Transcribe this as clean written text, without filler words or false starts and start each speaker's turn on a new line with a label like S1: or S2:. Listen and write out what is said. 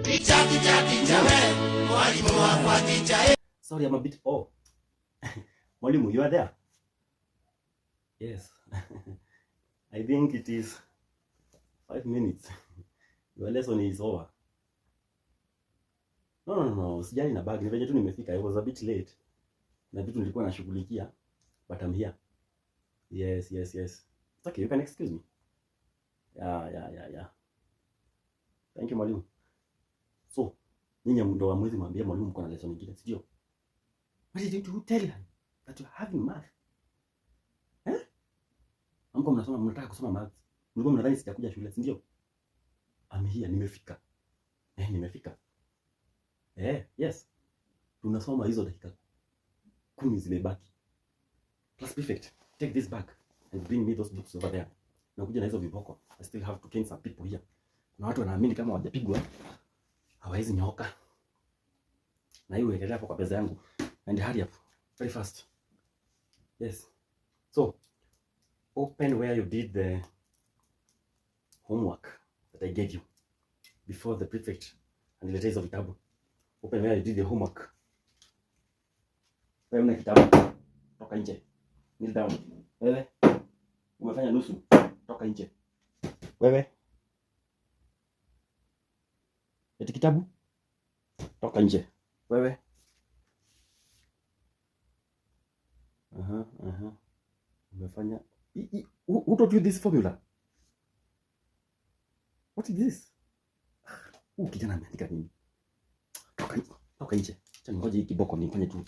S1: Teacher, teacher, teacher, we. Mwalimu wakwa teacher, eh.
S2: Sorry, I'm a bit, oh. Mwalimu, you are there? Yes. I think it is 5 minutes. Your lesson is over. No. Sijali na bag. Ni venye tu nimefika. I was a bit late. Na vitu nilikuwa nashughulikia. But I'm here. Yes. It's okay. You can excuse me. Yeah. Thank you, mwalimu. So, nyinyi ndo hamwezi mwambia mwalimu mko na lesson nyingine, si ndio? What did you tell her that you're having math? Eh? Hamko mnasoma, mnataka kusoma math. Mlikuwa mnadhani sitakuja shule, si ndio? I'm here, nimefika. Eh, nimefika. Eh, yes. Tunasoma hizo dakika 10 zimebaki. Class prefect, take this bag and bring me those books over there. Nakuja na hizo viboko. I still have to cane some people here. Kuna watu wanaamini kama hawajapigwa hawawezi nyooka. Na hiyo uwekelea hapo kwa pesa yangu. And hurry up very fast. Yes. So, open where you did the homework that I gave you before the prefect aniletea hizo vitabu. Open where you did the homework. Wewe una kitabu. Toka nje. Kneel down. Wewe umefanya nusu. Toka nje. Wewe, eti kitabu? Toka nje. Wewe. Aha. Umefanya. Who taught you this formula? What is this? Huu kijana ameandika nini? Toka nje. Toka nje. Acha ningoje hii kiboko nifanye tu.